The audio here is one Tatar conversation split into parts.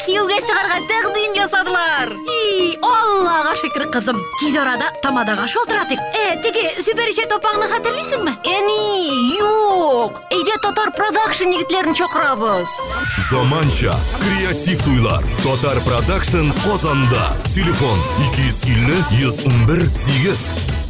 кияүгә чыгарга тәкъдим ясадылар. И, Аллага шөкер, кызым. Тиз арада тамадага шалтыратыйк. Э, теге Зөбәрҗәт апаңны хәтерлисеңме? Әни, юк. Әйдә Татар Продакшн егетләрен чакырабыз. Заманча креатив туйлар. Татар Продакшн Казанда. Телефон 250 111 8.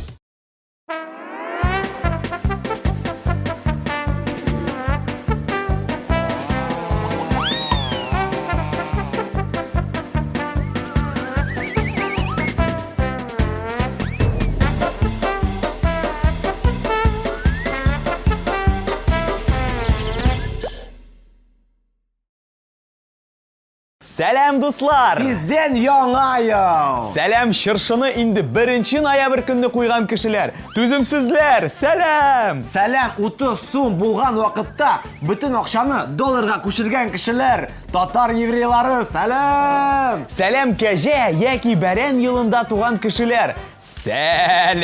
Сәлам, дуслар! Тиздән яңа ел! Сәлам, чыршыны инде 1 ноябрь көнне куйган кешеләр! Түземсезләр! Сәлам! Сәлам, 30 сум булган вакытта бөтен акчаны долларга күчергән кешеләр! Татар еврейлары, сәлам! Сәлам, кәҗә яки бәрән елында туган кешеләр! Сәлам!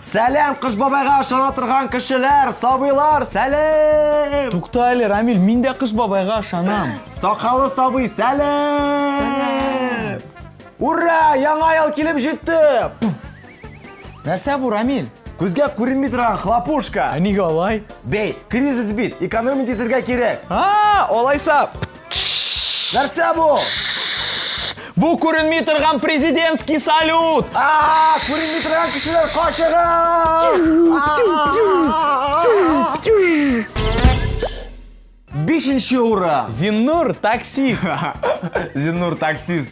Сәлам, Кыш бабайга ышана торган кешеләр, сабыйлар, сәлам! Тукта әле, Рамил, мин дә Кыш бабайга ышанам. Сакалы сабый, сәлам! Ура! Яңа ел килеп җитте! Нәрсә бу, Рамил? Күзгә күренми торган хлопушка. Ә нигә алай? Бей, кризис бит, экономить итәргә кирәк. А, алайса. Нәрсә бу? Бу күренми торган президентский салют! А, күренми торган кешеләр, качыгыз! Бишенче урын. Зиннур таксист. Зиннур таксист.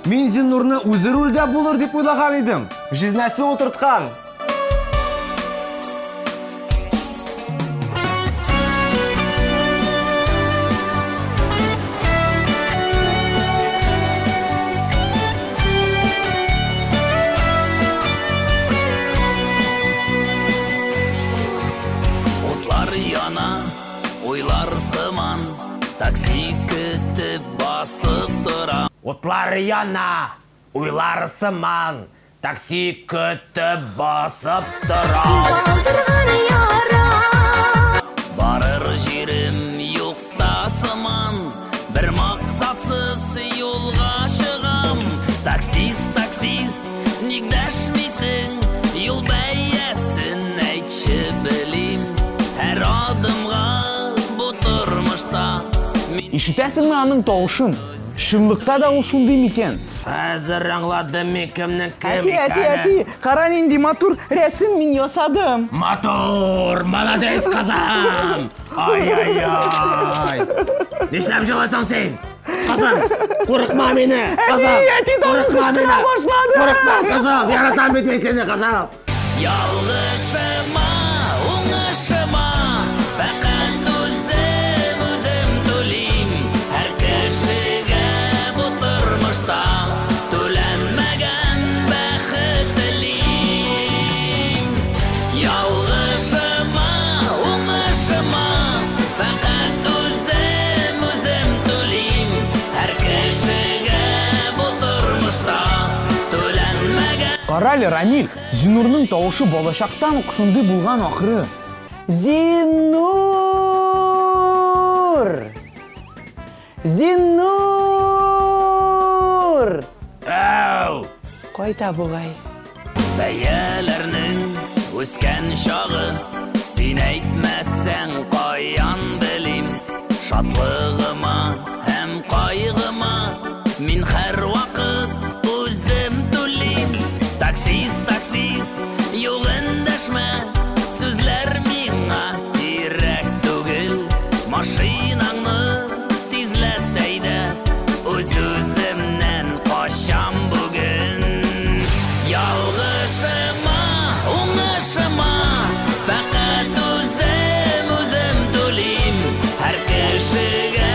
Мин Зиннурны үзе рульдә булыр дип уйлаган идем. Жизнәсе утырткан. Утлар яна, уйлар сыман, такси көтеп басып торам. Утлар яна, уйлар сыман, такси көтеп басып торам. Барыр җирем юк та сыман, бер максатсыз юлга чыгам. Таксист, таксист, ник дәшмисең? Юл бәясен әйтче белим. Һәр адымга бу тормышта мин Ишетәсеңме аның тавышын? Чынлыкта да ул шундый микән? Хәзер аңладым мин кемнең кем Әти, әти, әти, кара нинди матур рәсем мин ясадым. Матур, молодец, кызым! Ай-яй-яй! Нишләп җылыйсың син? Кызым, курыкма мине, кызым! Әти, әти, тагын Курыкма кычкыра мине! башлады. Курыкма, кызым, яратам бит мин сине, кызым! Ялгышыма, уңышыма, фәкать үзем, үзем түлим. Һәр кешегә бу тормышта түләнмәгән бәхет телим. Ялгышыма, уңышыма, фәкать үзем, үзем түлим. Һәр кешегә бу тормышта түләнмәгән Кара әле, Рамил, Зиннурның тавышы балачактан ук шундый булган ахры. Зиннур! Зиннур! Әу! Кайта бугай. Бәяләрнең үскән чагы, син әйтмәсәң каян белим. Шатлыгыма һәм кайгыма мин һәрвакыт үзем түлим. Таксист, таксист, юк эндәшмә, сүзләр миңа кирәк түгел. Машинаңны тизләт әйдә, үз-үземнән качам бүген. Ялгышыма, уңышыма, фәкать үзем, үзем түлим. Һәр кешегә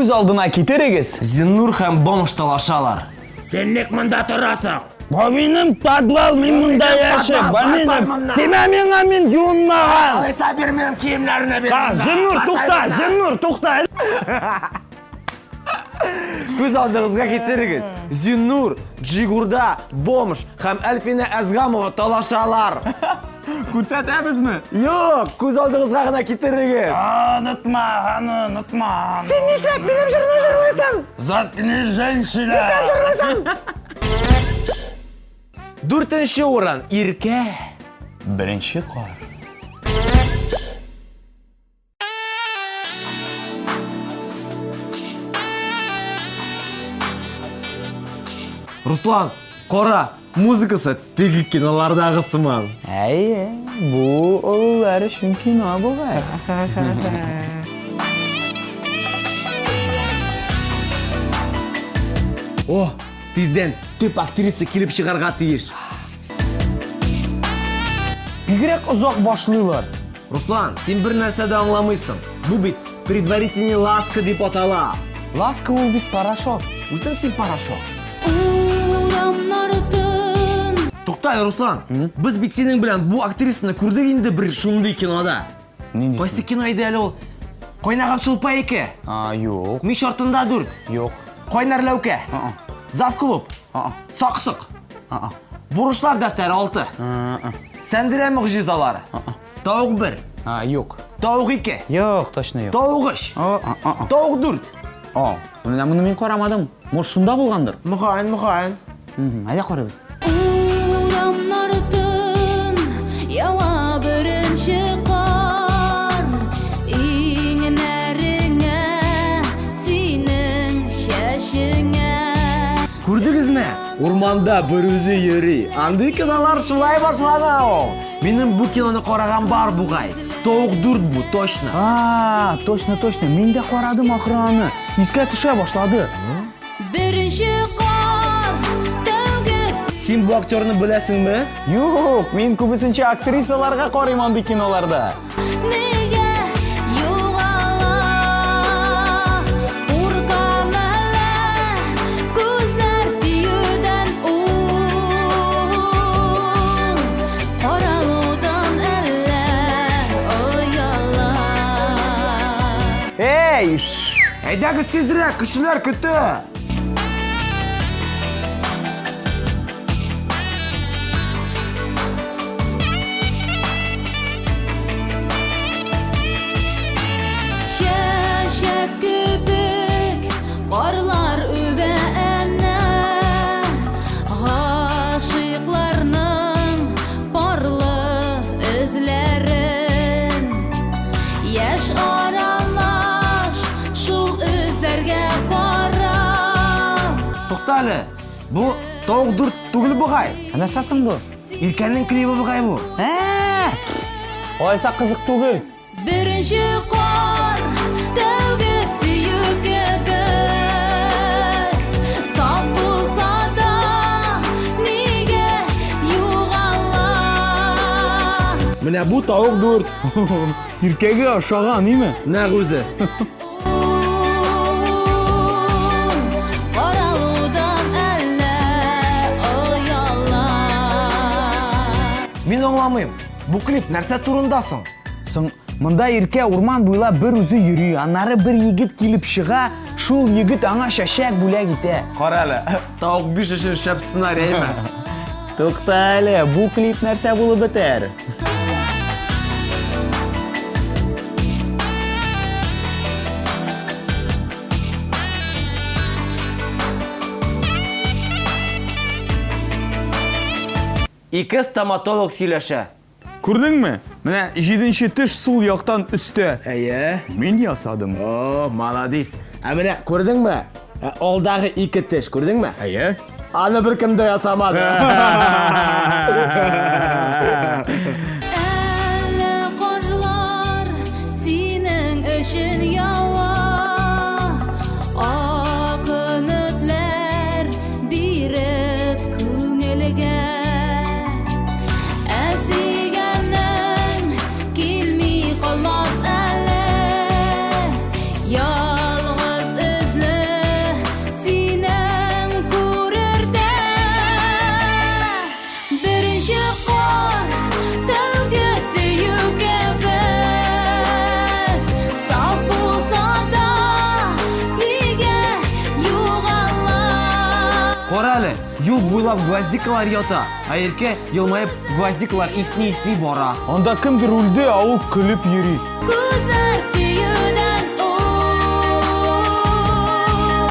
Күз алдына китерегез. Зиннур һәм бомж талашалар. Син ник монда торасың? Бу минем подвал, мин монда яшим. Бу минем. Тимә миңа, мин юынмаган. Алайса бир минем киемнәрне бир. Зиннур, тукта, Зиннур, тукта. Күз алдыгызга китерегез. Зиннур, Джигурда, бомж һәм Әлфинә Әзгамова талашалар. Күрсәтәбезме? Юк, күз алдыгызга гына китерегез. Онытма, аны онытма. Син нишләп минем җырны җырлыйсың? Заткнись, женщина. Нишләп җырлыйсың? Дүртенче урын, Иркә. Беренче кар. Руслан, кара, музыкасы теге кинолардагы сыман. Әйе, бу олылар өчен кино бугай. О, тиздән төп актриса килеп чыгарга тиеш. Бигрәк озак башлыйлар. Руслан, син бер нәрсә дә аңламыйсың. Бу бит предварительный ласка дип атала. Ласка ул бит порошок. Үзең син порошок. Урамнар тын. Тукта, Руслан, без бит синең белән бу актрисаны күрдек инде бер шундый кинода. Нинди? Кайсы кино иде әле ул? Кайнаган шулпа 2. А, юк. Мич артында 4. Юк. Кайнар ләүкә. А-а. Завклуб. А-а. Саксык. А-а. Бурычлар дәфтәре 6. А-а. Сәндерә могҗизалары. Тавык 1. А, юк. Тавык 2. Юк, точно юк. Тавык 3. А-а. Тавык 4. О, менә моны мин карамадым. Может, шунда булгандыр? Мөгаен, мөгаен. Әйдә карыйбыз. Урамнар тын, ява беренче кар. Иңнәреңә, синең чәчеңә. Күрдегезме? Урманда бер үзе йөри. Андый кинолар шулай башлана ул. Минем бу киноны караган бар бугай. Тавык 4 бу, точно. А, точно, точно. Мин дә карадым ахры аны. Искә төшә башлады. Беренче кар, тәүге Син бу актерны беләсеңме? Юк, мин күбесенчә актрисаларга карыйм андый киноларда. Нигә югала? Куркам әллә, күзләр тиюдән ул. Каралудан әллә ояла. Эй, Әйдәгез тизрәк, кешеләр көтә. Чәчәк кебек карлар үбә әнә. Гашыйкларның парлы эзләрен. Яшь аралаш шул эзләргә карап. Тукта әле. Бу тавык 4 түгел бугай. Ә нәрсә соң бу? Иркәнең клибы бугай бу. Ә! Алайса кызык түгел. Беренче кар, тәүге сөю кебек. Саф булса да, нигә югала? Менә бу тавык 4. Иркәгә ошаган, име? Нәкъ үзе. Каралудан әллә ояла. Мин аңламыйм. Бу клип нәрсә турында соң? Соң монда Иркә урман буйлап бер үзе йөри, аннары бер егет килеп чыга, шул егет аңа чәчәк бүләк итә. Кара әле, тавык 5 өчен шәп сценарий, әйме? Тукта әле, бу клип нәрсә булып бетәр? Ике стоматолог сөйләшә. Күрдеңме? Менә 7-нче теш сул яктан өстә. Әйе. Мин ясадым. О, молодец. Ә менә күрдеңме? Алдагы ике теш, күрдеңме? Әйе. Аны беркем дә ясамады. Әллә карлар синең өчен ява, ак өметләр биреп күңелгә. Ә сөйгәнең килми калмас әле, ялгыз Карале, юл буйлап гвоздикалар ята, ә Иркә елмаеп гвоздикалар исни-исни бара. Анда кемдер үлде, ә ул көлеп йөри. Күзләр тиюдән ул.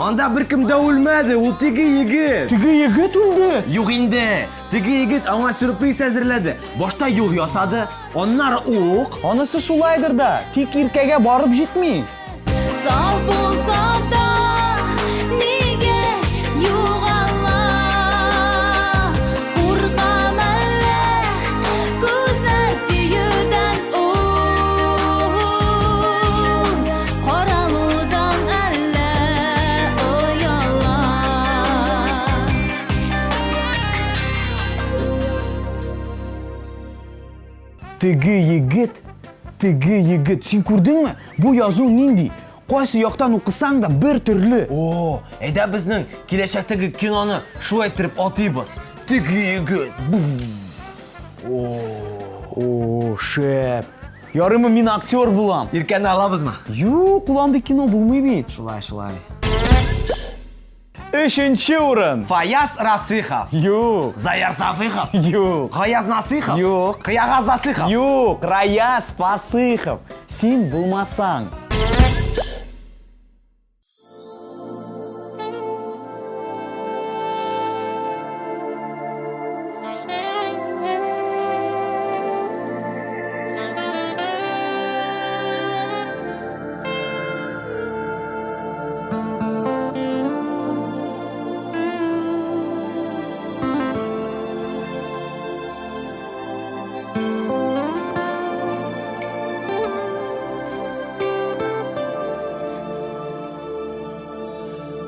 Анда беркем дә үлмәде, ул теге егет. Теге егет үлде. Юк инде, теге егет аңа сюрприз әзерләде. Башта юл ясады, аннары ук. Анысы шулайдыр да, тик Иркәгә барып җитми. Сау булсам да, нигә югала? Куркам әллә, күзләр тиюдән ул. Каралудан әллә ояла. Теге егет, теге егет. Син күрдеңме? Бу язу нинди? Кайсы яктан укысаң да бер төрле. О, әйдә безнең киләчәктәге киноны шулай иттереп атыйбыз. Теге егет. Буф. О, шәп. Ярыймы мин актер булам? Иркәне алабызмы? Юк, ул андый кино булмый бит. Шулай, шулай. Өченче урын. Фаяз Расыхов. Юк. Заяр Сафыхов. Юк. Гаяз Насыхов. Юк. Кыягаз Засыхов. Юк, Раяз Фасыхов. Син булмасаң.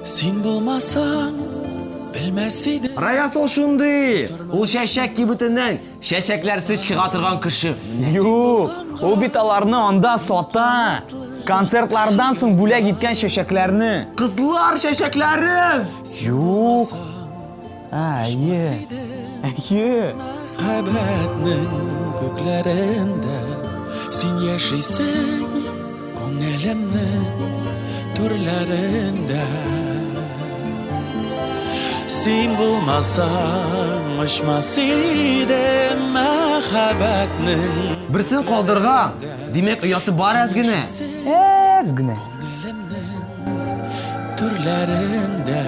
Син булмасаң, белмәс идем. Раяз ул шундый. Ул чәчәк кибетеннән чәчәкләрсез чыга торган кеше. Юк, ул бит аларны анда сата. Концертлардан соң бүләк иткән чәчәкләрне. Кызлар чәчәкләрен. Юк. Әйе. Әйе. Мәхәббәтнең күкләрендә син яшисең күңелемнең түрләрендә. Син булмасаң, очмас идем мәхәббәтнең Берсен калдырган. Димәк, ояты бар әз генә. Әз генә. күңелемнең түрләрендә.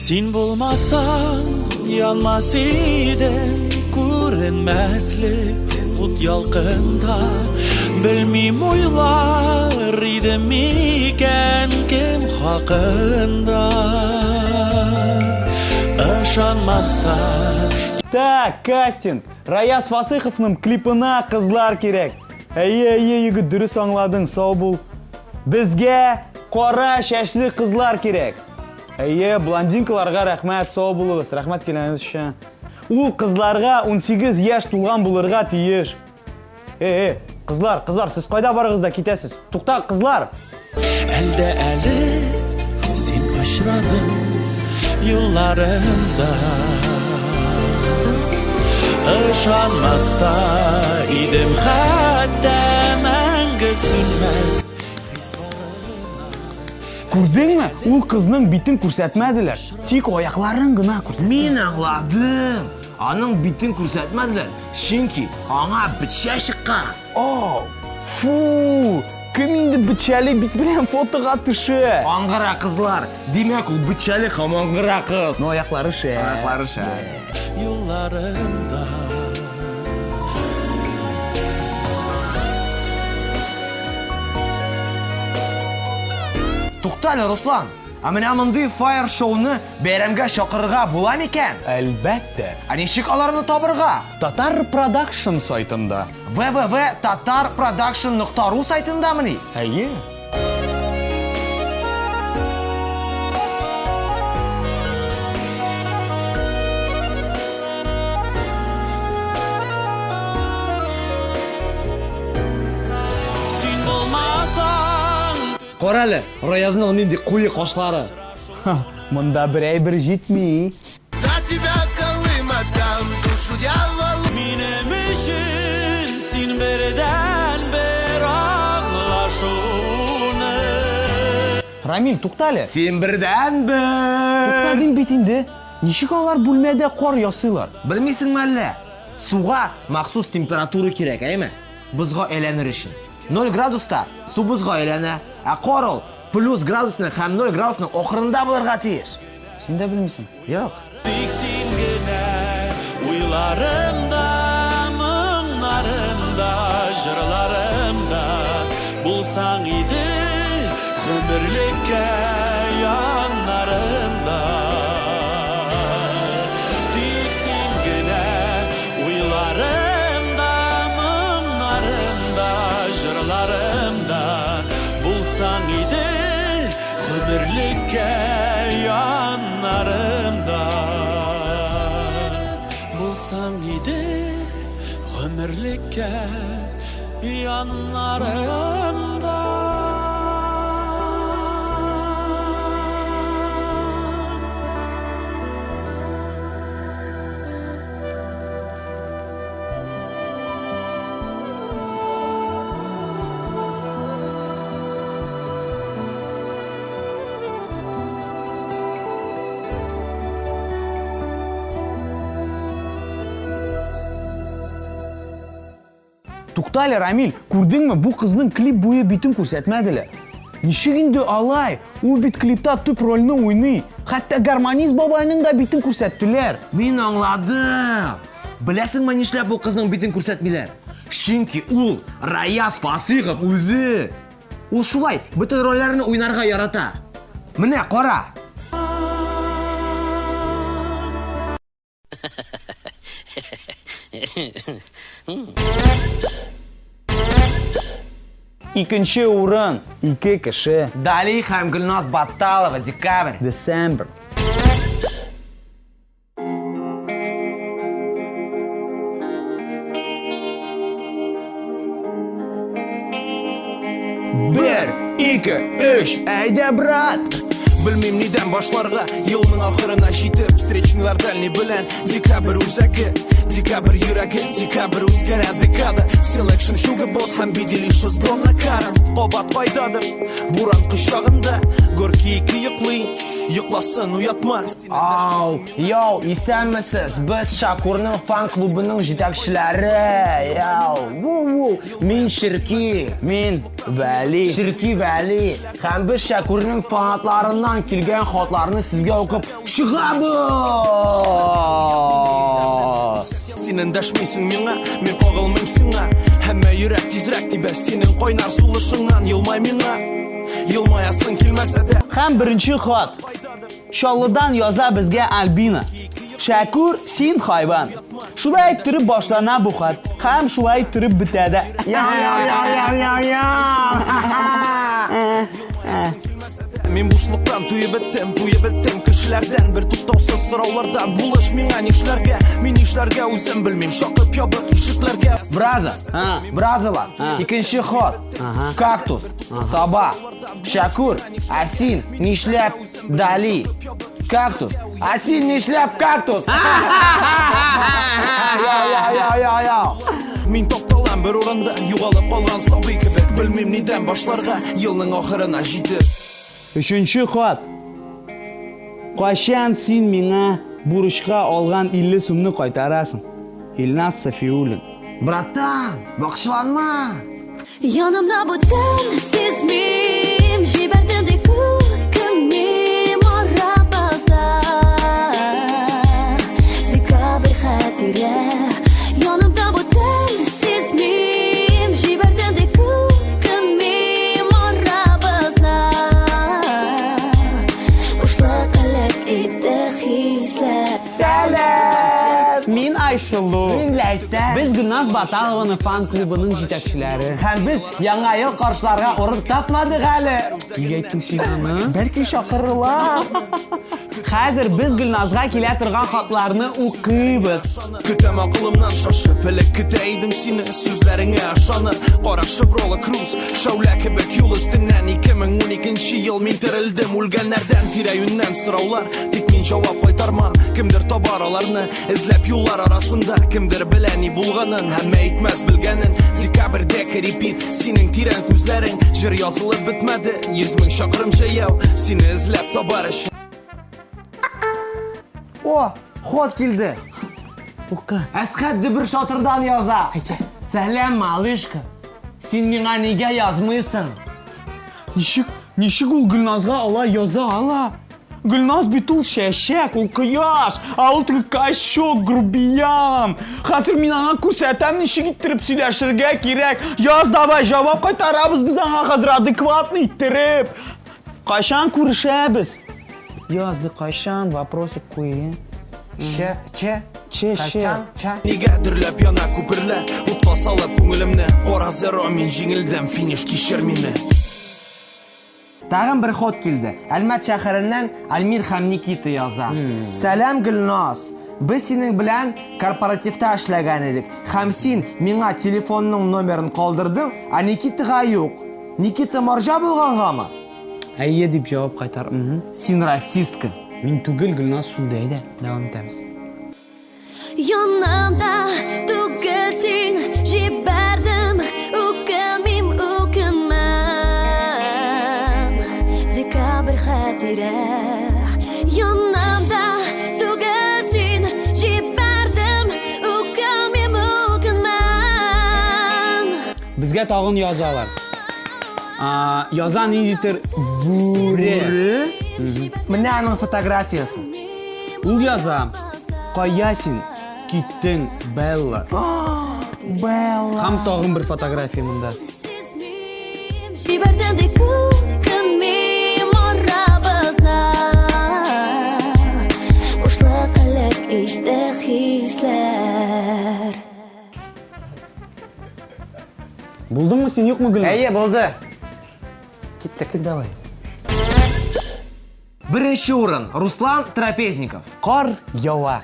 Син булмасаң, янмас идем күренмәслек ут ялкында. Белмим уйлар идем микән кем хакында. Ышанмаста Так, кастинг. Раяз Фасыховның клипына кызлар кирәк. Әйе, әйе, егет, дөрес аңладың, сау бул. Безгә кара чәчле кызлар кирәк. Әйе, блондинкаларга рәхмәт, сау булыгыз, рәхмәт килгәнегез өчен. Ул кызларга 18 яшь тулган булырга тиеш. Э, э, кызлар, кызлар, сез кайда барыгыз да китәсез? Тукта, кызлар. Әлдә әле син очрадың юлларымда. Ышанмаста идем хәтта мәңге сүнмәс хис барына. Күрдеңме? Ул кызның битен күрсәтмәделәр. Тик аякларын гына күрсәттеләр. Мин аңладым. Аның битен күрсәтмәделәр, чөнки аңа бетчә чыккан. О, фу! Кем инде бетчәле бит белән фотога төшә? Аңгыра кызлар. Димәк, ул бетчәле һәм аңгыра кыз. Но аяклары шәп. Аяклары шәп. Юлларымда. Тукта әле, Руслан. Ә менә мондый фаер шоуны бәйрәмгә чакырырга була микән? Әлбәттә. Ә ничек аларны табырга? Татар Продакшн сайтында. www.tatarproduction.ru сайтындамыни? Әйе. Син булмасаң, Кара әле, Раязның нинди куе кашлары. Монда бер әйбер җитми. За тебя калым отдам, душу дьяволу. Минем өчен син бердәнбер аңлашуны. Рамил, туктале. Син бердәнбер. Тукта дим бит инде. Ничек алар бүлмәдә кар ясыйлар? Белмисеңме әллә? Суга махсус температура кирәк, әйме? Бозга әйләнер өчен. 0 градуста су бозга әйләнә, ә кар ул плюс градусның һәм 0 градусның ахырында булырга тиеш. Син дә белмисең. Юк. Тик син генә уйларымда, моңнарымда, җырларымда булсаң иде гомерлеккә яннарымда. Тик син генә уйларымда, моңнарымда, җырларымда булсаң иде гомерлеккә яннарымда. Булсаң иде гомерлеккә яннарымда. Туктале, Рамил, күрдеңме, бу кызның клип буе битен күрсәтмәделәр. Ничек инде алай? Ул бит клипта төп рольне уйный. Хәтта гармонист бабайның да битен күрсәттеләр. Мин аңладым. Беләсеңме, нишләп бу кызның битен күрсәтмиләр? Чөнки ул Раяз Фасыйхов үзе. Ул шулай бөтен рольләрне уйнарга ярата. Менә кара. Икенче урын, ике кеше. Дали һәм Гөлназ Батталова, декабрь. December. Бер, ике, өч, әйдә, брат! Белмим нидән башларга, елның ахырына җитеп, встречныйлар дальний белән. Декабрь үзәге, декабрь йөрәге, декабрь үзгәрә декада. Selection Hugo Boss һәм Биделишес Донна Карен. Кабат кайдадыр, буран кочагында, Горький ике йоклый, йокласын уятма. Ау, йоу, исәнмесез. Без Шакурның фан клубының җитәкчеләре. Йоу, ву-ву. Мин Ширки. Мин Вәли. Ширки Вәли. Һәм без Шакурның фанатларыннан килгән хатларны сезгә укып чыгабыз. Син эндәшмисең миңа, мин кагылмыйм сиңа. Әмма йөрәк тизрәк тибә синең кайнар сулышыңнан. Елмай миңа, елмаясың килмәсә дә. Һәм беренче хат. Чаллыдан яза безгә Альбина. Шәкүр, син хайван. Шулай иттереп башлана бу хат. Һәм шулай иттереп бетә дә. Яу, яу, яу, яу, яу, яу. Мин бушлыктан туеп беттем, туеп беттем кешеләрдән, бер туктаусыз сораулардан. Булыш миңа нишләргә, мин нишләргә үзем белмим. Шакып ябык ишекләргә. Браза, бразала, икенче хат, кактус, Саба, Шәкүр, ә син нишләп Дали? Кактус, ә син нишләп кактус? Яу, яу, яу, яу, яу. Мин тапталам бер урында, югалып калган сабый кебек. Белмим нидән башларга, елның ахырына җитеп. Өченче хат. Кайчан син миңа бурычка алган 50 сумны кайтарасың? Илназ Сафиуллин. Братан, бакчаланма. Yanımda бүтән сизмим, җибәрдем ди күкемнем арабызда. Декабрь хатирә. Yanımda бүтән сизмим, җибәрдем ди күкемнем арабызда. Бушлык элек итте хисләр. Сәлам! Мин Айшә. Айсылу. Мин Ләйсән. Без Гөлназ Баталованың фан-клубының җитәкчеләре. Һәм без Яңа ел каршыларга урын тапмадык әле. Нигә әйттең син аны? Бәлки чакырыла. Хәзер без Гөлназга килә торган хатларны укыйбыз. Көтәм акылымнан шашып, элек көтә идем сине, сүзләреңә ышанып. Кара Шеврола Круз, шәүлә кебек юл өстеннән 2012 ел мин терелдем үлгәннәрдән тирә-юньнән сораулар, тик мин җавап кайтармам. Кемдер табар аларны, эзләп юллар арасында, кемдер белә ни булганын, һәм әйтмәс белгәнен. Декабрьдә репит, синең тирән күзләрең, җыр язылып бетмәде, 100 мең чакрым җәяү, сине эзләп табар өчен. О, ход килде. Укы. Әсхәт дөбер шатырдан яза. Сәлам, малышка. Син миңа нигә язмыйсың? Ничек, ничек ул Гөлназга алай яза ала? Гөлназ бит ул чәчәк, ул кояш, ә ул теге качок, грубиян. Хәзер мин аңа күрсәтәм, ничек иттереп сөйләшергә кирәк. Яз давай, җавап кайтарабыз без аңа хәзер адекватный иттереп. Кайчан күрешәбез? Язды кайчан, вопросик куй. Че, че, Че, че. кайчан, ча. Нигә дөрләп яна күперләр, утка салып күңелемне, кара зеро мин җиңелдем, финиш кичер мине. Тагын бер ход килде. Әлмәт шәһәреннән Альмир һәм Никита яза. Сәлам, Гөлназ. Без синең белән корпоративта эшләгән идек. Һәм син миңа телефонның номерын калдырдың, ә Никитага юк. Никита марҗа булгангамы? Әйе дип җавап кайтар. Син расистка. Мин түгел, Гөлназ шунда әйдә. Дәвам итәбез. Янымда түгел син, җибәрдем, үкенмим, үкенмәм. Декабрь хатирә. Янымда түгел син, җибәрдем, үкенмим, үкенмәм. Безгә тагын язалар. Яза ниндидер бүре. Менә аның фотографиясе. Ул яза. Кая син киттең, Белла? Белла. Һәм тагын бер фотография монда. Җибәрдем дип үкенмим арабызны. Бушлык элек итте хисләр. Булдыңмы син, юкмы, Гөлназ? Әйе, булды. Киттек. Давай. Беренче урын Руслан Трапезников. Кар ява.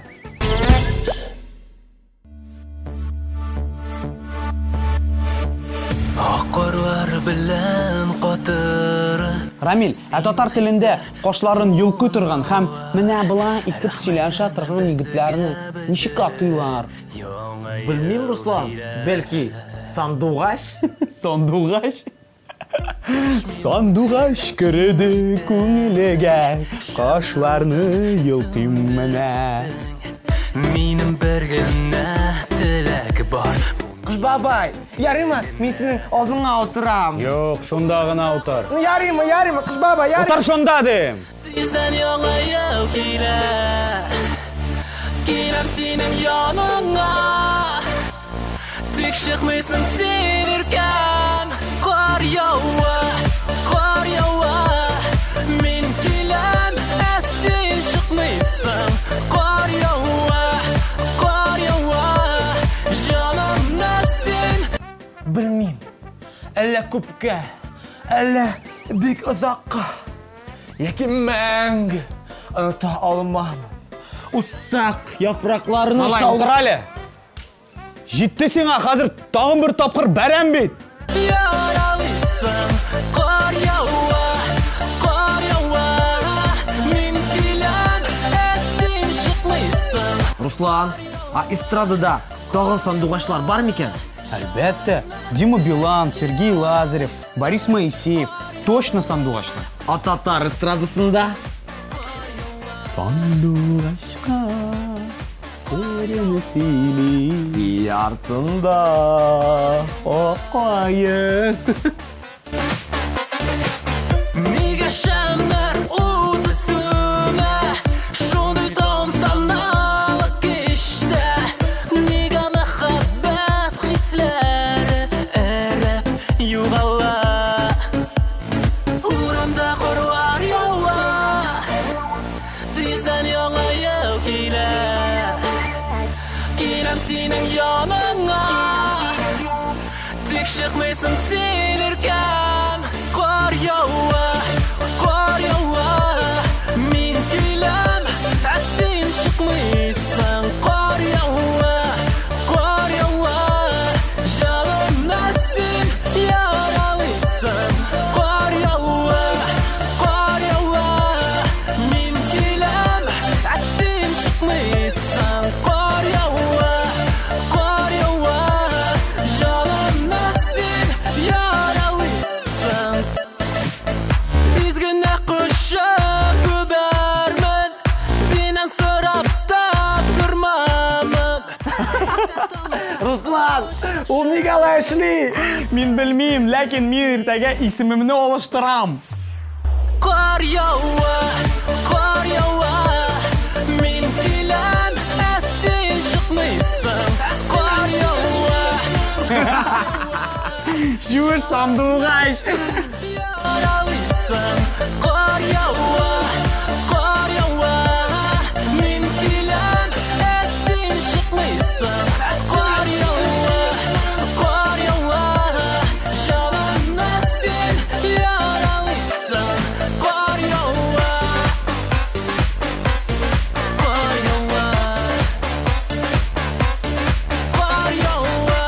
Ак карлар белән катырып Рамил, ә татар телендә кашларын йолкый торган һәм менә болай итеп сөйләшә торган егетләрне ничек атыйлар? Белмим, Руслан. Бәлки, сандугач? Сандугач. Сандугач керде күңелгә, кашларны йолкыйм менә. Минем бер генә теләк бар. Кыш бабай, ярыймы, мин синең алдыңа утырам. Юк, шунда гына утыр. Ну, ярыймы, ярыймы, Кыш бабай, ярыймы. Утыр шунда дим. Тиздән яңа ел килә. Киләм синең яныңа. Тик чыкмыйсың син иркәм. Кар ява, кар ява. Мин киләм, ә син чыкмыйсың. Кар ява, кар ява. Җанымда син. Белмим. Әллә күпкә, әллә бик озакка. Яки мәңге оныта алмам. Усак яфракларының Малай, шау- утыр әле. Җитте сиңа, хәзер тагын бер тапкыр бәрәм бит. Яралыйсың, кар ява, кар ява. Мин киләм, ә син чыкмыйсың. Руслан, а эстрадада тагын сандугачлар бар микән? Әлбәттә, Дима Билан, Сергей Лазарев, Борис Моисеев точно сандугачлар. А татар эстрадасында? Сандугачка серене сөйли артында акаен. Нигә шәмнәр уты сүнә, шундый тантаналы кичтә? Нигә мәхәббәт хисләре эреп югала? Урамда карлар ява, тиздән яңа ел килә. Киләм Чыкмыйсың син иркәм. Кар ява, кар ява, мин киләм, ә син чыкмыйсың. Кар ява, кар ява, җанымны син яралыйсың. Кар ява, кар ява, мин киләм, ә син чыкмыйсың. Кар ява, кар ява, җанымны син яралыйсың. Тиз генә кочып үбәрмен, синнән сорап та тормамын. Руслан, ул нигә алай эшли? Мин белмим, ләкин мин иртәгә исемемне алыштырам. Кар ява, кар ява, мин киләм, ә син чыкмыйсың. Кар ява, Юеш сандугач. яралыйсың. Кар ява, кар ява, мин киләм, ә син чыкмыйсың. Кар ява, кар ява, җанымны син яралыйсың. Кар ява, кар ява, кар ява,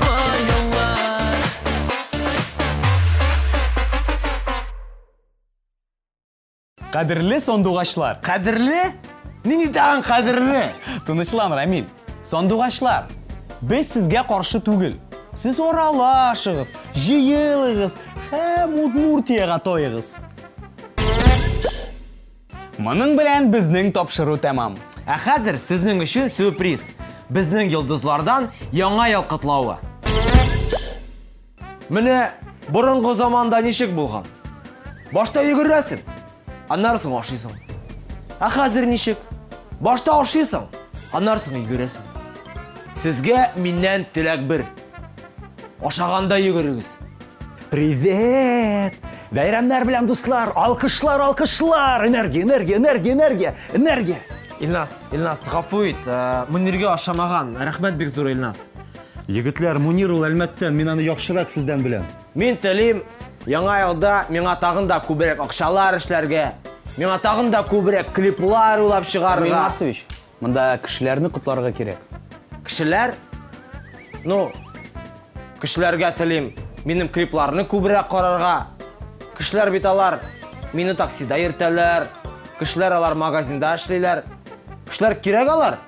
кар ява. Кадерле сандугачлар. Кадерле? Нинди тагын кадерле? Тынычлан, Рамил. Сандугачлар, без сезгә каршы түгел. Сез аралашыгыз, җыелыгыз һәм Удмуртиягә тоегыз. Моның белән безнең тапшыру тәмам. Ә хәзер сезнең өчен сюрприз. Безнең йолдызлардан яңа ел котлавы. Менә борынгы заманда ничек булган? Башта йөгерәсең, аннары соң ашыйсың. Ә хәзер ничек? Башта ашыйсың, аннары соң йөгерәсең. Сезгә миннән теләк бер. Ашаганда йөгерегез. Привет! Бәйрәмнәр белән, дуслар! Алкышлар, алкышлар! Энергия, энергия, энергия, энергия, энергия! Илназ, Илназ, гафу ит, Мөниргә ашамаган. Рәхмәт бик зур, Илназ. Егетләр, Мунир ул Әлмәттән, мин аны яхшырак сездән беләм. Мин телим яңа елда миңа тагын да күбрәк акчалар эшләргә, миңа тагын да күбрәк клиплар уйлап Рамил чыгарырга. Марсович, монда кешеләрне котларга кирәк. Кешеләр, ну, кешеләргә телим минем клипларны күбрәк карарга. Кешеләр бит алар мине таксида йөртәләр, кешеләр алар магазинда эшлиләр. Кешеләр кирәк алар.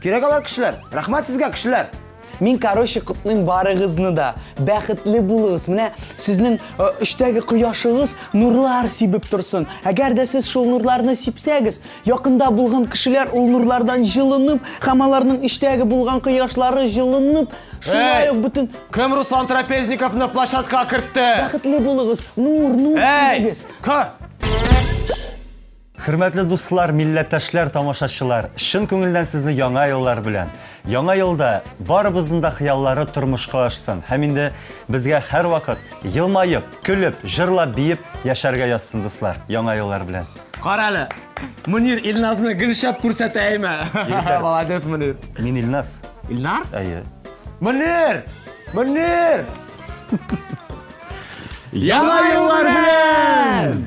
Кирәк алар кешеләр. Рәхмәт сезгә, кешеләр. Мин, короче, котлыйм барыгызны да. Бәхетле булыгыз. Менә сезнең эчтәге кояшыгыз нурлар сибеп торсын. Әгәр дә сез шул нурларны сипсәгез, якында булган кешеләр ул нурлардан җылынып, һәм аларның эчтәге булган кояшлары җылынып, шулай ук бөтен Кем Руслан Трапезниковны площадка кертте? бәхетле булыгыз. Нур, нур Эй! сибегез. Ка! Хөрмәтле дуслар, милләттәшләр, тамашачылар, чын күңелдән сезне яңа еллар белән. Яңа елда барыбызның да хыяллары тормышка ашсын. Һәм инде безгә һәрвакыт елмаеп, көлеп, җырлап, биеп яшәргә язсын, дуслар, яңа еллар белән. Кара әле. Мөнир Илназны гел шәп күрсәтә әйме. Егетләр. Молодец, Мөнир. Мин Илназ. Илназ? Әйе. Мөнир! Мөнир! Яңа еллар белән!